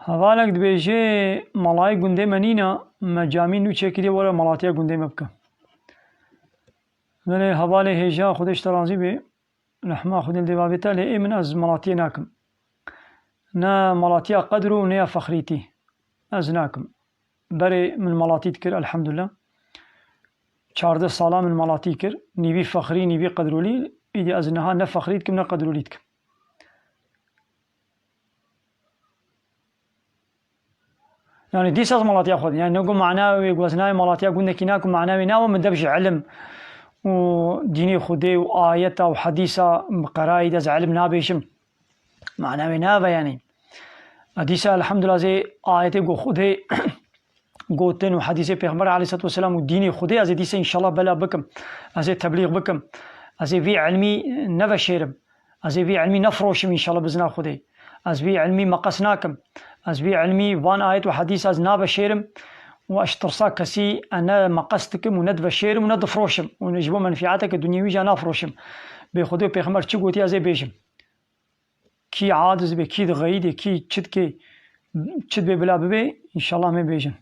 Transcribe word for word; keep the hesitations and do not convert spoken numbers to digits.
Hevalek dibêje, malayê gundê me nîne, me camî nû çêkiriye, were malatiya gundê me bike. Belê hevalê hêja, Xwedê ji te razî be, rehma Xwedê li dê bavê te, lê ê min ez malatiyê nakim. Ne malatiya qedr û ne ya fexrîtî. Ez nakim. Berê min malatî dikir, elhamdulillah. Çardeh sala min malatî kir. Nîvî fexrî, nîvî qedrolî. Îdî ez niha ne fexrî dikim, ne qedrolî dikim. Yani dîsa ez malatiya xwe dikim. Yani ne ku mana wê ku ez nayê malatiya gundekî nakim, mana wê nawe min dev ji ilim û dînê Xwedê û ayeta û hedîsa bi qerayî de ez ilim nabêjim. Mana wê nave yani. A dîsa elhamdulillah ez ê ayetê ku Xwedê gotin û hedîsê Pêxember aleyhissalatu vesselam û dînê Xwedê ez ê dîsa înşallah bela bikim. Ez ê teblîx bikim. Ez ê vî ilmî neveşêrim. Ez ê vî ilmî nefiroşim înşallah bi izna Xwedê. Ez vî ilmî meqes nakim. Ez vî ilmî van ayet û hedîs ez naveşêrim û ez ji tirsa kesî ne meqes dikim û ne diveşêrim û ne difiroşim û ji bo menfîateke dunyewî jî nafiroşim. Bê Xwedê û Pêxember çi gotiye ez ê bêjim. Kî aciz be, kî dixeyîdê, kî çi dike, çi dibê bila bibe, înşallah em ê bêjin.